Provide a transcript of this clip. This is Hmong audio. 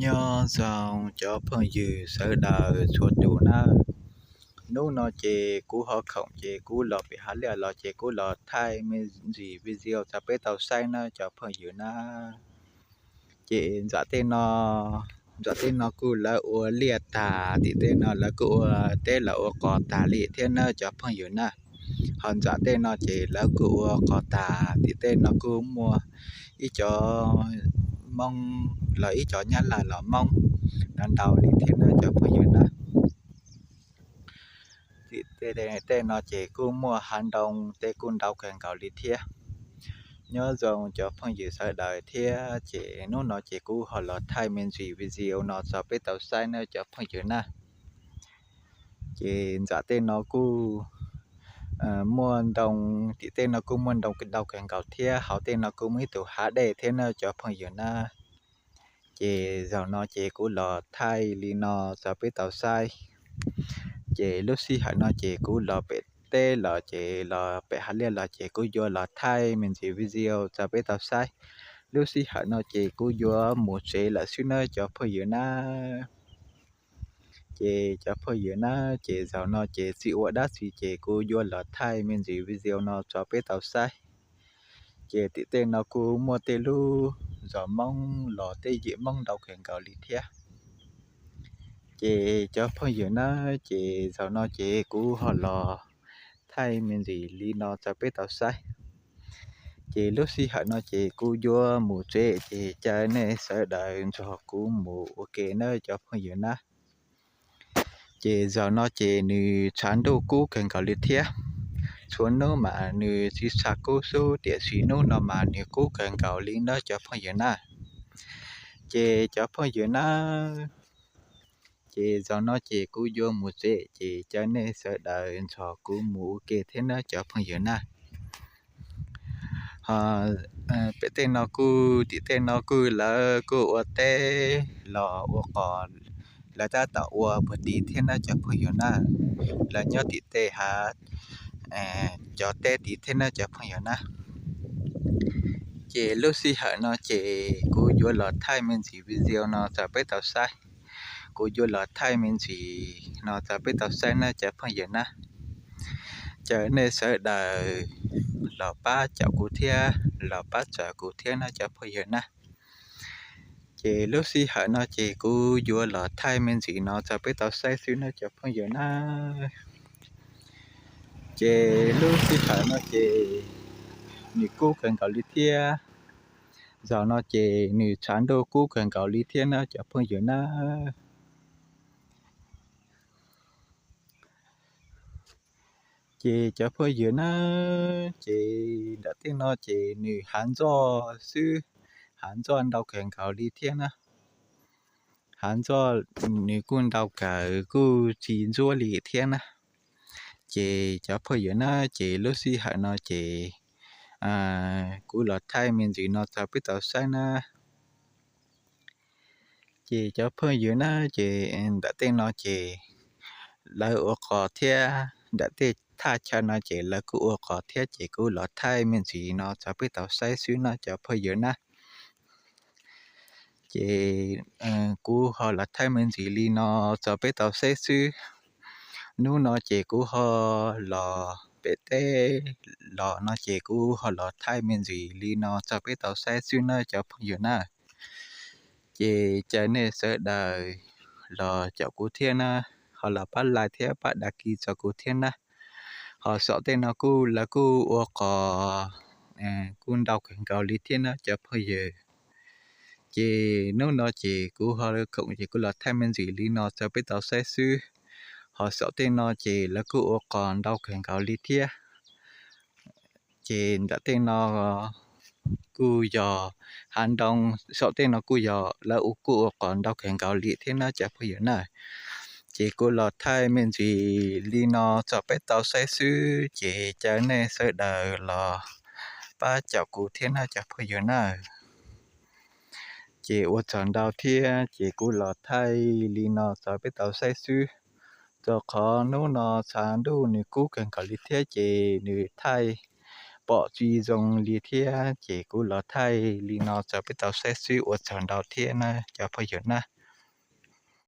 Nyob zoo cov phooj ywg sawv daws txhua tus na. Hnub no ces kuv ho khoom ces kuv los pem hav liaj los ces kuv los thaij me ntsis video tso peb tau saib na cov phooj ywg na. Ces ntxam tej no, ntxam tej no kuj lawv ua liaj tag, tim tej no lawv kuj ua teb los ua qos tag li thiab na cov phooj ywg na. Ho ntxam tej no ces lawv kuj ua qos tag, tim tej no kuj muaj ib cov Hmoob los ib cov Nyab Laj los Hmoob no ntau li thiab na cov phooj ywg na. Tim tej no ces kuj muaj hav ntoo tej kuj ntau kawg nkaus li thiab. Nyob zoo cov phooj ywg sawv daws thiab ces hnub no ces kuv ho los thaij me ntsis video no tso peb tau saib na cov phooj ywg na. Ces ntxam tej no kuj muaj ntoo, tim tej no kuj muaj ntoo ntau kawg nkaus thiab, hauv tej no kuj muaj ib tug hav dej thiab na cov phooj ywg na. Ces zaum no ces kuv los thaij li no tso peb tau saib. Ces lub sij hawm no ces kuv los pem teb los ces los pem hav liaj los ces kuv yuav los thaij me ntsis video tso peb tau saib. Lub sij hawm no ces kuv yuav mus tsev lawm xwb na cov phooj ywg na. Ces cov phooj ywg na, ces zaum no ces tsis ua dab tsi ces kuv yuav los thaij me ntsis video no tso peb tau saib. Ces tim tej no kuj muaj tej lub zos Hmoob los tej yim Hmoob ntau kawg nkaus li thiab. Ces cov phooj ywg na, ces zaum no ces kuv ho los thaij me ntsis li no tso peb tau saib. Ces lub sij hawm no ces kuv yuav mus tsev ces caw nej sawv daws nrog kuv mus ua ke na cov phooj ywg na. Ces zaum no ces nws tshav ntuj kub kawg nkaus li thiab. Txhua hnub mas nws tsis tshav kub xwb, tiam sis hnub no mas nws kub kawg nkaus li na cov phooj ywg na. Ces cov phooj ywg na, ces zaum no ces kuv yuav mus tsev ces caw nej sawv daws nrog kuv mus ua ke thiab na cov phooj ywg na. Pem tej no kuj, tim tej no kuj lawv kuj ua teb los ua qos, lawv tab tom ua puag tid thiab na cov phooj ywg na. Lawv nyob tim tej hav cov teb tid thiab na cov phooj ywg na. Ces lub sij hawm no ces kuv yuav los thaij me ntsis video no tso peb tau saib. Kuv yuav los thaij me ntsis no tso peb tau saib na cov phooj ywg na. Caw nej sawv daws los pab caum kuv thiab los pab txhawb kuv thiab na cov phooj ywg na. Ces lub sij hawm no ces kuv yuav los thaij me ntsis no tso peb tau saib xwb na cov phooj ywg na. Ces lub sij hawm no ces nws kub kawg nkaus li thiab. Zaum no ces nws tshav ntuj kub kawg nkaus li thiab na cov phooj ywg na. Ces cov phooj ywg na, ces nram tej no ces nws hav ntxoj xwb, hav ntxoj ntau kawg nkaus li thiab na. Hav ntxoj nws kuj ntau kawg kuj tsis ntsuab li thiab na. Ces cov phooj ywg na, ces lub sij hawm no ces kuv los thaij me ntsis no tso peb tau saib na. Ces cov phooj ywg na, ces nram tej no ces lawv ua qos thiab, nram tej thaj chaw no ces lawv kuj ua qos thiab ces kuv los thaij me ntsis no tso peb tau saib xwb no cov phooj ywg na. Ces kuv ho los thaij me ntsis li no tso peb tau saib xwb. Hnub no ces kuv ho los pem teb los no ces kuv ho los thaij me ntsis li no tso peb tau saib xwb na cov phooj ywg na. Ces caw nej sawv daws los caum kuv thiab na, ho los pab like thiab pab đăng ký tso kuv thiab na. Ho saum tej no kuj lawv kuj ua qos kuj ntau kawg nkaus li thiab na cov phooj ywg. Ces hnub no ces kuv ho khoom ces kuv los thaij me ntsis li no tso peb tau saib xwb. Ho saum tej no ces lawv kuj ua qos ntau kawg nkaus li thiab. Ces nram tej no kuj yog hav ntoo, saum tej no kuj yog lawv kuj ua qos ntau kawg nkaus li thiab na cov phooj ywg na. Ces kuv los thaij me ntsis li no tso peb tau saib xwb, ces caw nej sawv daws los pab caum kuv thiab na cov phooj ywg na. Ces ua tsaug ntau thiab, ces kuv los thaij li no tso peb tau saib xwb. Rau qhov hnub no tshav ntuj nws kub kawg nkaus li thiab ces nws thaij pom tsis zoo li thiab ces kuv los thaij li no rau peb tau saib xwb, ua tsaug ntau thiab na cov phooj ywg na.